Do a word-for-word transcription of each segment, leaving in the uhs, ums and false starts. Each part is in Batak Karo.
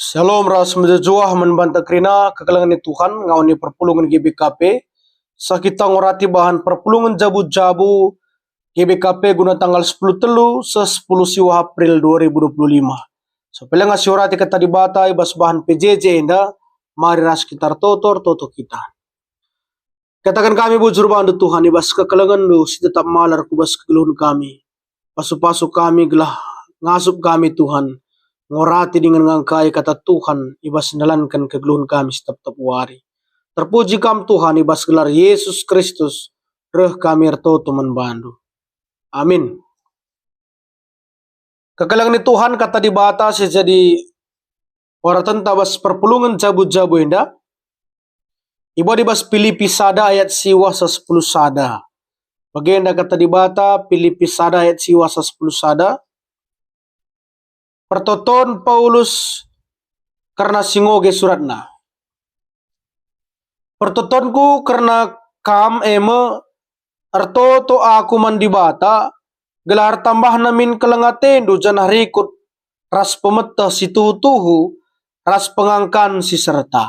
Shalom ras mejuah-juah man banta kerina kekelengen ni Tuhan, ngawan ni perpulungen G B K P. Seh kita ngorati bahan perpulungen jabu-jabu G B K P guna tanggal sepuluh telu seh sepuluh siwah April dua ribu dua puluh lima. Seh pe langa siorati Kata Dibata i bas bahan P J J enda, mari ras kita ertoto, ertoto kita. Kataken kami bujur bandu, Tuhan, i bas kekelengenNdu si tetap malar ku bas kegeluhen kami. Pasu-pasu kami gelah ngasup kami, Tuhan, ngorati dingen ngangkai kata Tuhan i bas ndalanken kegeluhen kami si tep-tep wari. Terpuji Kam, Tuhan, i bas gelar Yesus Kristus, reh kami ertoto man bandu. Amin. Kekelengen ni Tuhan, Kata Dibata si jadi waratenta bas perpulungen jabu-jabu enda, ibuat i bas Pilipi sada ayat siwah seh sepuluh sada. Bagenda Kata Dibata, Pilipi sada ayat siwah seh sepuluh sada. Pertoton Paulus kerna si ngoge suratna. Pertotonku kerna kam e me, ertoto aku man Dibata, gelah ertambahna min keleng atendu janah rikut ras pemeteh si tuhu-tuhu ras pengangkan si serta.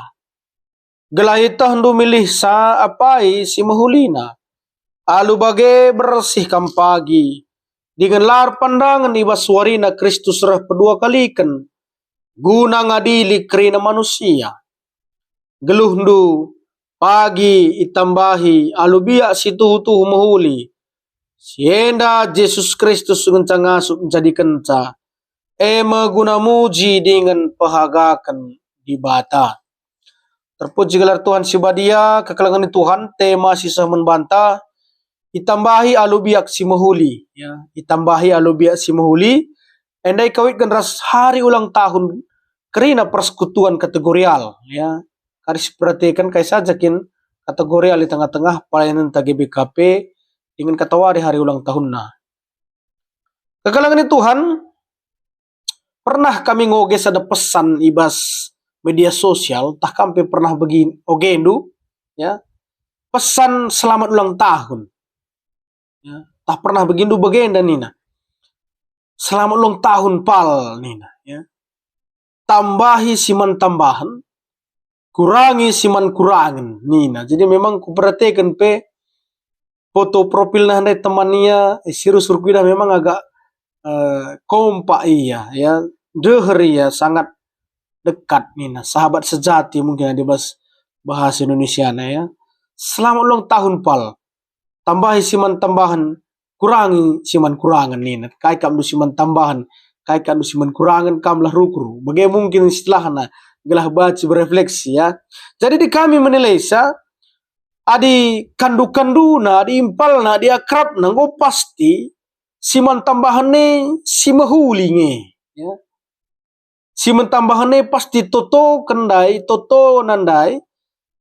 Gelah ietehndu milihsa apai si mehulina. Alu bage bersih kam pagi, dingen la erpandangen i bas warina Kristus reh pedua kaliken, guna ngadili kerina manusia. Geluhndu pagi itambahi alu biak si tuhu-tuhu mehuli. Si enda Jesus Kristus ngenca ngasup njadikenca, e me guna muji dingen pehagaken Dibata. Terpuji gelar Tuhan si Badia, kekelengen ni Tuhan, tema si seh man banta, itambahi alu biak si mehuli, ya, itambahi alu biak si mehuli, enda ikawitken ras hari ulang tahun kerina persekutuan kategorial, ya. Kari siperhatiken kai saja kin kategorial i tengah-tengah pelayanenta G B K P dingen katawari hari ulang tahunna. Kekelengen ni Tuhan, pernah kami ngoge sada pesan i bas media sosial, tah kam pe pernah begi ogendu, ya, pesan selamat ulang tahun. Ya, tah pernah begindu bagenda nina, "Selamat ulang tahun, Pal," nina, ya. "Tambahi si man tambahen, kurangi si man kurangen," nina. Jadi memang kuperhatiken pe foto profilna ndai teman ia, eh, si rusur kuidah memang agak, eh, kompak ia, ya, deher ia, sangat dekat nina, sahabat sejati mungkin adi bas bahasa Indonesiana, ya. "Selamat ulang tahun, Pal. Tambahi si man tambahen, kurangi si man kurangen," nina. Kai kap ndu si man tambahen, kai kap ndu si man kurangen, kam lah rukur. Bage mungkin istilahna, gelah banci berefleksi, ya. Jadi di kami menilai sa, adi kandu-kanduna, adi impalna, adi akrabna, enggo pasti si man tambahen e si mehuli nge, ya. Si man tambahen e pasti toto kendai, toto nandai,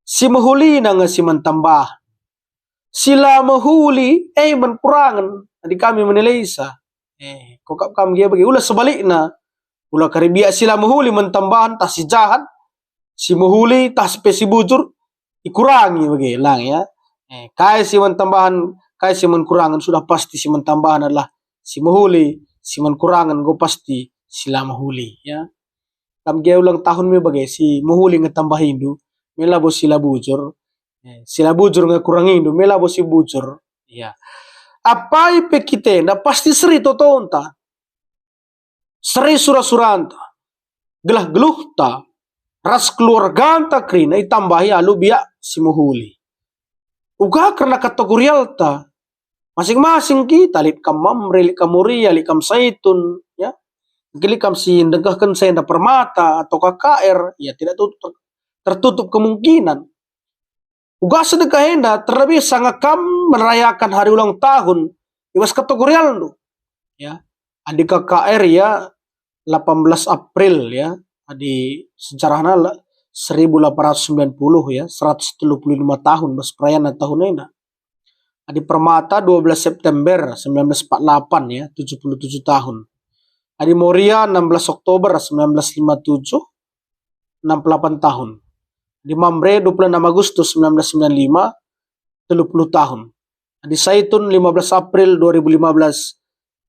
si mehulina nge si man tambahen. Si la mehuli, e man kurangen, adi kami menilai sa. Eh, kok kap kam gia bage, ula sebalikna. Ula kari biak si la mehuli man tambahen, tah si jahat, si mehuli, tah si pe si bujur, ikurangi bage, lang, ya. Eh, kai si man tambahen, kai si man kurangen, sudah pasti si man tambahen adalah si mehuli, si man kurangen enggo pasti si la mehuli, ya. Kam gia ulang tahun me bage, si mehuli nge tambahindu, me labo si la bujur. Eh, si la bujur nge kurangindu, me labo si bujur. Ya. Apai pe kita enda pasti seri totonta. Seri sura-suranta, gelah geluhta ras keluarganta kerina itambahi alu biak si mehuli. Uga kerna kategorialta, masing-masing kita, lit kam Mamre, lit kam Moria, lit kam Saitun, ya. Mungkin lit kam si ndengkehken si enda Permata atau K K R, ya, tidak tutup, tertutup kemungkinan. Uga sedekah enda, terlebih sanga kam merayakan hari ulang tahun i bas kategorialndu. Ya, adi K K R, ya, delapan belas April, ya, adi sejarahna la-, seribu delapan ratus sembilan puluh, ya, seratus telu puluh lima tahun bas perayaan tahun enda. Adi Permata dua belas September sembilan belas empat delapan, ya, tujuh puluh tujuh tahun. Adi Moria enam belas Oktober sembilan belas lima tujuh, enam puluh delapan tahun. Di Mamre dua puluh enam Agustus sembilan belas sembilan lima, tiga puluh tahun. Di Saitun lima belas April dua ribu lima belas,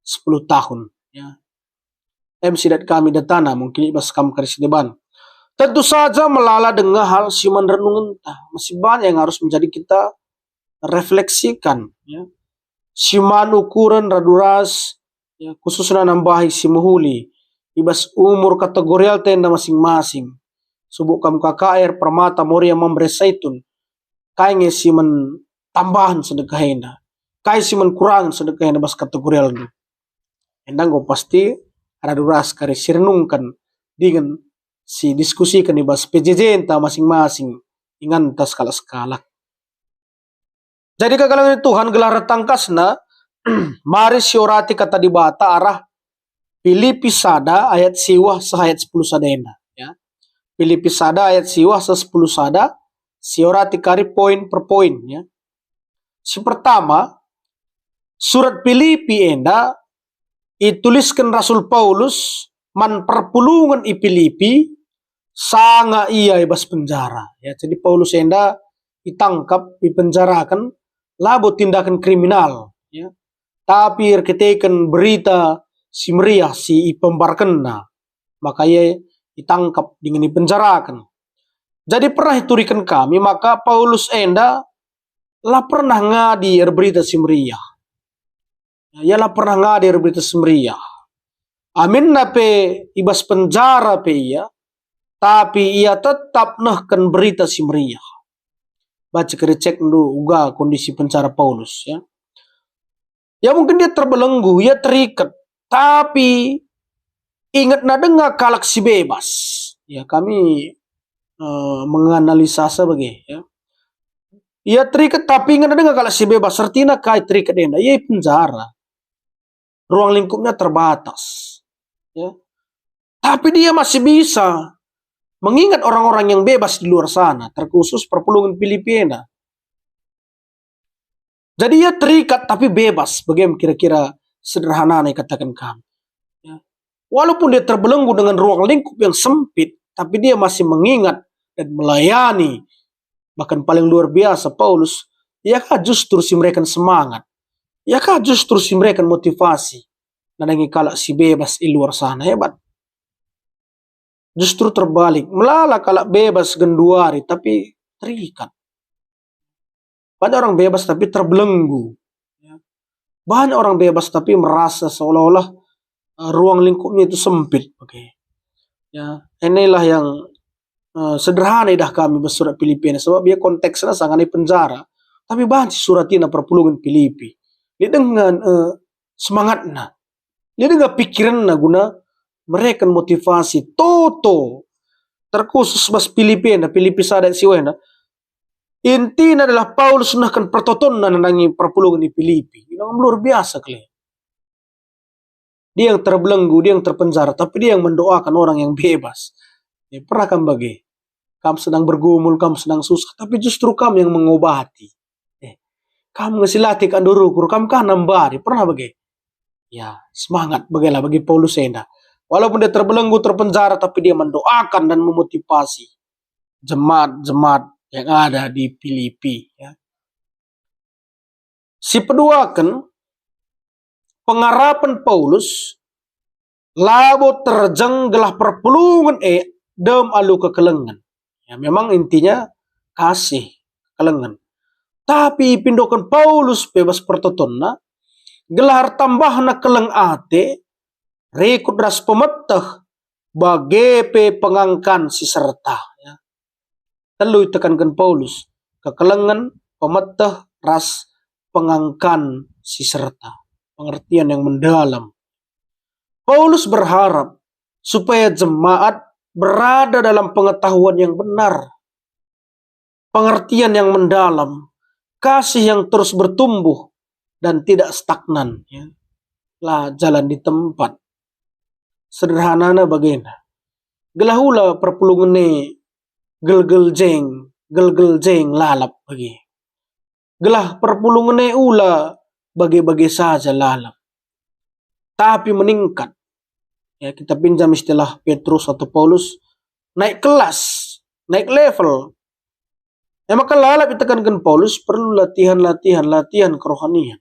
sepuluh tahun. Ya. Em sidat kami datana, mungkin i bas kam kari si deban. Tentu saja melala denga hal si man renungenta. Masih banyak yang harus menjadi kita refleksikan, ya. Si man ukuren radu ras, ya, khususna nambahi si mehuli, i bas umur kategorialta enda masing-masing. Subuk kam K K R, Permata, Moria, Mamre, Saitun. Kai nge si man tambahen sedekah enda? Kai si man kurangen sedekah enda bas kategorialndu? Enda enggo pasti radu ras kari si renungken dingen si diskusiken i bas P J J-nta masing-masing, inganta sekalak-sekalak. Jadi, kekelengen Tuhan, gelah ertangkasna, mari siorati Kata Dibata arah Pilipi sada ayat siwah seh ayat sepuluh sada enda, ya. Pilipi sada ayat siwah seh sepuluh sada, siorati kari poin per poin, ya. Si pertama, surat Pilipi enda itulisken Rasul Paulus man perpulungen i Pilipi sanga ia i bas penjara. Ya, jadi Paulus enda itangkap, ipenjaraken, labo tindaken kriminal, ya, tapi erkiteken Berita Si Meriah si ipembarkenna, maka ia itangkap dingen ipenjaraken. Jadi pernah ituriken kami maka Paulus enda la pernah ngadi erberita si meriah. Ia la pernah ngadi erberita si meriah. Aminna pe i bas penjara pe ia, tapi ia tetap nehken berita si meriah. Baca kari, cekndu uga kondisi penjara Paulus, ya. Ya, mungkin dia terbelenggu, ia terikat, tapi ingetna denga kalak si bebas. Ya, kami, eh, menganalisa bage, ya. Ia terikat, tapi ingetna denga kalak si bebas. Ertina kai terikat enda? Ia i penjara. Ruang lingkupnya terbatas. Ya. Tapi dia masih bisa mengingat orang-orang yang bebas di luar sana, terkhusus perpulungen Pilipi enda. Jadi ia terikat tapi bebas, bagaimana kira-kira sederhanana ikataken kami. Ya. Walaupun dia terbelenggu dengan ruang lingkup yang sempit, tapi dia masih mengingat dan melayani. Bahkan paling luar biasa Paulus, ia ka justru si mereken semangat. Ia ka justru si mereken motivasi. Nandangi kalak si bebas i luar sana, hebat. Justru terbalik, melala kalak bebas genduari, tapi terikat. Banyak orang bebas tapi terbelenggu. Ya. Banyak orang bebas tapi merasa seolah-olah, eh, ruang lingkupnya itu sempit. Oke. Ya, inilah yang, eh, sederhana idah kami bas surat Pilipi enda, sebab ia konteksnya sanga i penjara. Tapi banci suratina perpulungen Pilipi. Lit denga, eh, semangatna. Lit denga pikirenna guna mereken motivasi toto. Terkhusus bas Pilipi enda, Pilipi sada ayat siwah enda. Intina adalah Paulus nehken pertotonna nandangi perpulungen i Pilipi. Ina luar biasa kali. Dia yang terbelenggu, dia yang terpenjara, tapi dia yang mendoakan orang yang bebas. Ya, pernah kam bage? Kam sedang bergumul, kam sedang susah, tapi justru kam yang mengobati. Eh, kam nge si latih ka ndurukur, kam ka nambari, pernah bage? Ya, semangat bagelah bagi Paulus enda. Walaupun dia terbelenggu, terpenjara, tapi dia mendoakan dan memotivasi jemaat-jemaat yang ada di Pilipi, ya. Sipeduaken, pengarapen Paulus labo terjeng gelah perpulungen e dem alu kekelengen. Ya, memang intinya kasih, kekelengen. Tapi ipindoken Paulus pe bas pertotonna, gelah ertambahna keleng ate, rikut ras pemeteh, bage pe pengangkan si serta, ya. Telu itekanken Paulus, kekelengen, pemeteh, ras pengangkan si serta. Pengertian yang mendalam. Paulus berharap supaya jemaat berada dalam pengetahuan yang benar, pengertian yang mendalam, kasih yang terus bertumbuh, dan tidak stagnan, ya. La jalan di tempat. Sederhanana bagenda. Gelah ula perpulungen e gelgel jeng, gelgel jeng lalap bage. Gelah perpulungen e ula bage-bage saja lalap, tapi meningkat. Ya, kita pinjam istilah Petrus atau Paulus, naik kelas, naik level. E maka lalap itekanken Paulus perlu latihan, latihan, latihan kerohanian.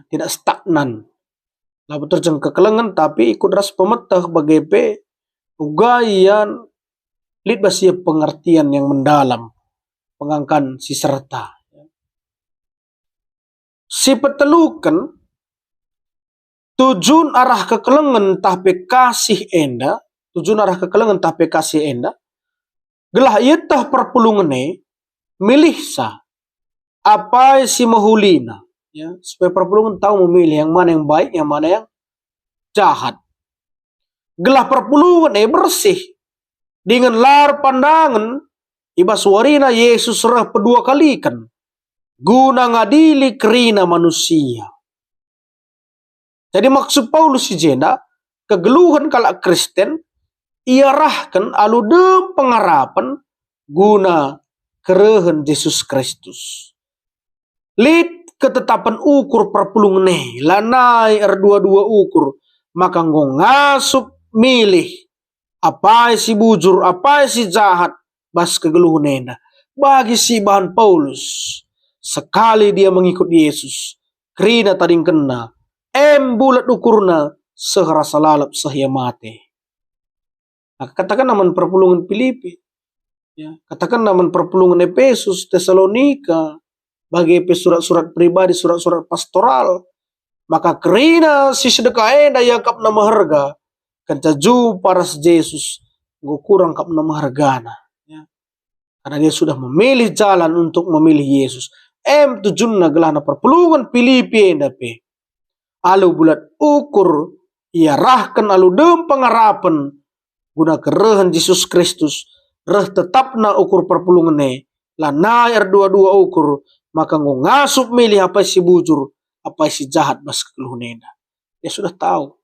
Tidak stagnan. Labo terjeng kekelengen, tapi ikut ras pemeteh bage pe uga ia Lit bas ia pengertian yang mendalam, pengangkan si serta. Si peteluken, tujun arah kekelengen tah pe kasih enda, tujun arah kekelengen tah pe kasih enda, gelah ieteh perpulungen e, milihsa apai si mehulina, ya, supaya perpulungen tahu memilih yang mana yang baik, yang mana yang jahat. Gelah perpulungen e bersih, dingen la erpandangen, i bas warina Jesus reh pedua kaliken, guna ngadili kerina manusia. Jadi maksud Paulus si jenda, kegeluhen kalak Kristen iarahken alu dem pengarapen guna kerehen Jesus Kristus. Lit ketetapen ukur perpulungen e, lanai erdua-dua ukur, maka enggo ngasup milih apai si bujur, apai si jahat bas kegeluhen enda. Bagi si ibahan Paulus, sekali dia mengikut Yesus, kerina tadingkenna, em bulat ukurna, seh rasa lalap, seh ia mate. Maka katakenna man perpulungen Pilipi, ya, katakenna man perpulungen Epesus, Tesalonika, bage pe surat-surat pribadi, surat-surat pastoral, maka kerina si sedekah enda iakapna meherga, kenca jumpa ras Jesus enggo kurang akapna mehergana, ya. Karena dia sudah memilih jalan untuk memilih Yesus. Em tujunna gelahna perpulungen Pilipi enda pe alu bulat ukur iarahken alu dem pengarapen guna kerehen Jesus Kristus, reh tetapna ukur perpulungen e, lanai erdua-dua ukur, maka enggo ngasup milih apai si bujur, apai si jahat bas kegeluhen enda. Dia sudah tahu.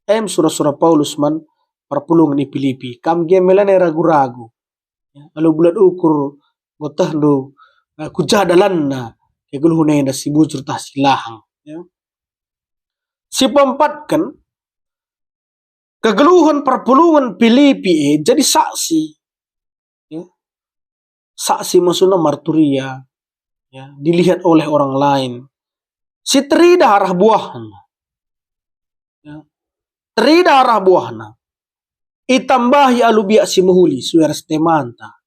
Em sura-sura Paulus man perpulungen i Pilipi, kam gia me lanai ragu-ragu. Ya, alu bulat ukur, enggo tehndu, eh, ku ja dalanna kegeluhen enda si bujur tah si lahang. Ya. Si peempatken, kegeluhen perpulungen Pilipi e jadi saksi. Ya. Saksi maksudna marturia, ya, dilihat oleh orang lain. Si teridah arah buahna. Ya. Teridah arah buahna. Itambahi alu biak si mehuli, sue ras temanta.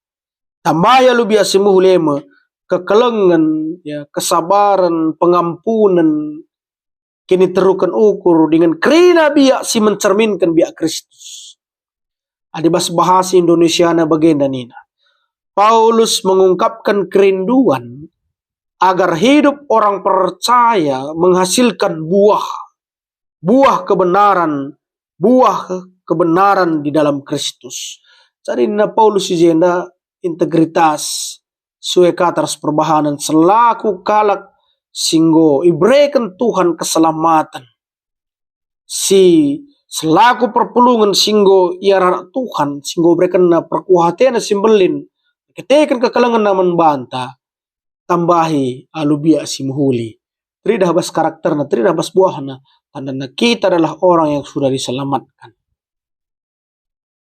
Tambahi alu biak si mehuli e me kekelengen, ya, kesabaren, pengampunen, kiniteruken ukur dingen kerina biak si mencerminken biak Kristus. Adi bas bahasa Indonesiana bagenda nina, Paulus mengungkapkan kerinduan agar hidup orang percaya menghasilkan buah, buah kebenaran, buah kebenaran di dalam Kristus. Jadi nina Paulus i jenda integritas, sue kata ras perbahanen selaku kalak si enggo ibereken Tuhan keselamaten, si selaku perpulungen si enggo iarah Tuhan, si enggo iberekenNa perkuah ateNa si mbelin, erkiteken kekelengenNa man banta, tambahi alu biak si mehuli. Teridah bas karakterna, teridah bas buahna, tandana kita adalah orang yang sudah diselamatkan.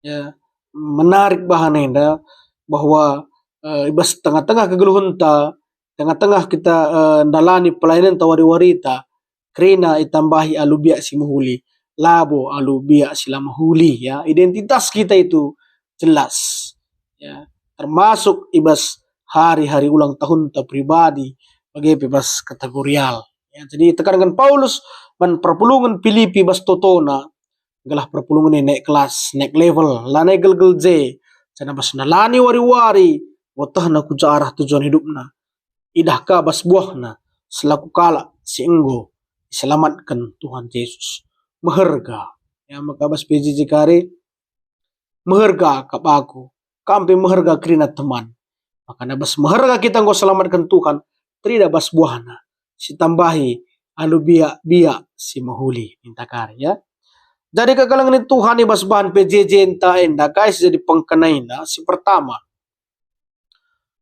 Ya, menarik bahan enda bahwa, eh, i bas tengah-tengah kegeluhenta, tengah-tengah kita, eh, ndalani pelayanenta wari-warita, kerina itambahi alu biak si mehuli, labo alu biak si la mehuli, ya. Identitas kita itu jelas, ya, termasuk i bas hari-hari ulang tahunta pribadi, bage pe bas kategorial. Ya, jadi tekanken Paulus man perpulungen Pilipi bas totona, gelah perpulungen e naik kelas, naik level, lanai gelgel je, janah bas ndalani wari-wari, enggo tehna ku ja arah tujuan hidupna. Idah ka bas buahna selaku kalak si enggo iselamatken Tuhan Jesus. Meherga. Ya, maka bas P J J kari, meherga kap aku, kam pe meherga kerina teman. Maka na bas meherga kita enggo selamatken Tuhan, teridah bas buahna, sitambahi alu biak-biak si mehuli, ninta kari, ya. Jadi kekelengen Tuhan i bas bahan P J J-nta enda, kai si jadi pengkenaina? Si pertama,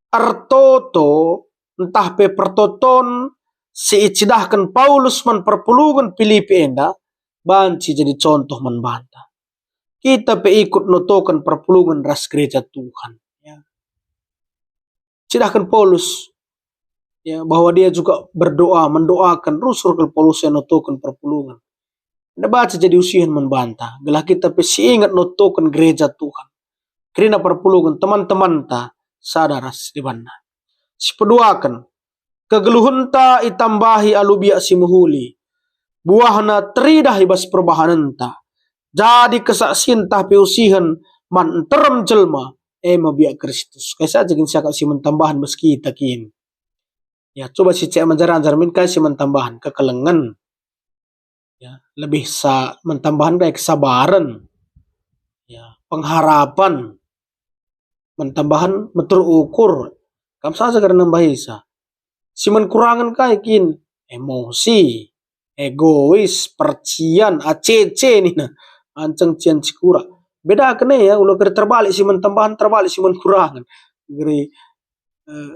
ertoto ntah pe pertoton si icidahken Paulus man perpulungen Pilipi enda banci jadi contoh man banta. Kita pe ikut notoken perpulungen ras gereja Tuhan, ya. Cidahken Paulus, ya, bahwa dia juga berdoa, mendoakan, rusur kal Paulus ia notoken perpulungen. Enda banci jadi usihen man banta, gelah kita pe si inget notoken gereja Tuhan. kerina perpulungen teman-temanta sada ras debanna. Sipeduaken, kegeluhenta itambahi alu biak si mehuli. Buahna teridah i bas perbahanenta. Jadi kesaksinta pe usihen man nterem jelma, e me biak Kristus. Kai saja kin siakap si man tambahan bas kita kin? Ya, coba sicek manjar-anjar min kai si man tambahan, kekelengen. Ya, lebih sa man tambahan kai kesabaren. Ya, pengharapan. Man tambahan meteruk ukur. Kam saja kada nambahisa. Si man kurangen kai kin? Emosi, egois, percian, A C C nina. Anceng cian cikura. Bedaken e ya, ulah kari terbalik si man tambahan, terbalik si man kurangen. Kari, eh,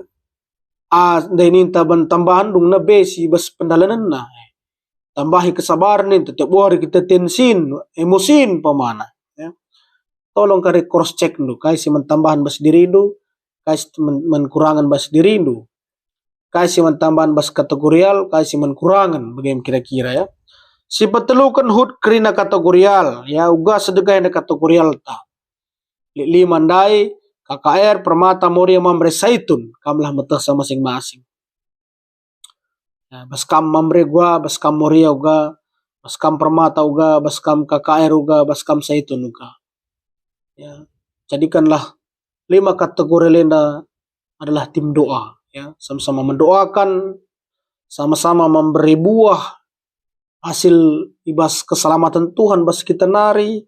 A ndai ninta man tambahan dungna B si bas pendalanenna. Tambahi kesabaren ninta, tiap wari kita tensin, emosin umpamana, ya. Tolong kari cross check ndu, kai si man tambahan bas dirindu, kai si man, man kurangen bas dirindu. Kai si man tambahan bas kategorial, kai si man kurangen, bage me kira-kira, ya. Sipeteluken hut kerina kategorial, ya, uga sedekahna kategorialta. Lit lima ndai, K K R, Permata, Moria, Mamre, Saitun, kamlah metehsa masing-masing. Ya, bas kam Mamre uga, bas kam Moria uga, bas kam Permata uga, bas kam K K R uga, bas kam Saitun uga. Ya, jadikanlah lima kategori enda adalah tim doa, ya, sama-sama mendoakan, sama-sama memberi buah hasil i bas keselamatan Tuhan bas kita nari,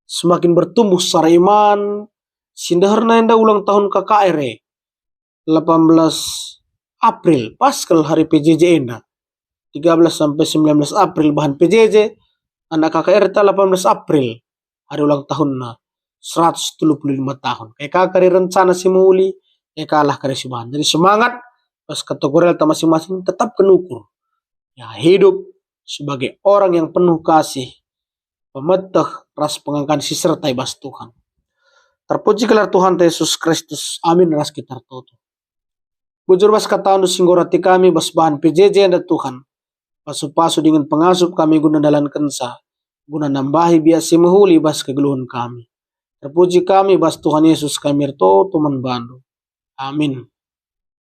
semakin bertumbuh secara iman, si ndeherna enda ulang tahun K K R e, delapan belas April, pas kal hari P J J enda. Tiga belas sampai sembilan belas April bahan P J J, anak K K R ta delapan belas April, hari ulang tahunna, seratus telu puluh lima tahun. Kai ka kari rencana si mehuli, kai kalah kari si bahan. Jadi semangat, bas kategorialta masing-masing, tetapken ukur. Ya, hidup sebagai orang yang penuh kasih, pemeteh, ras pengangkan si serta i bas Tuhan. Terpuji gelar Tuhanta Yesus Kristus. Amin ras kita ertoto. Bujur bas kataNdu si enggo rati kami bas bahan P J J enda Tuhan. Pasu-pasu dingen pengasup kami guna ndalankenca, guna nambahi biak si mehuli bas kegeluhen kami. Terpuji kami bas Tuhan Yesus kami ertoto man baNdu. Amin.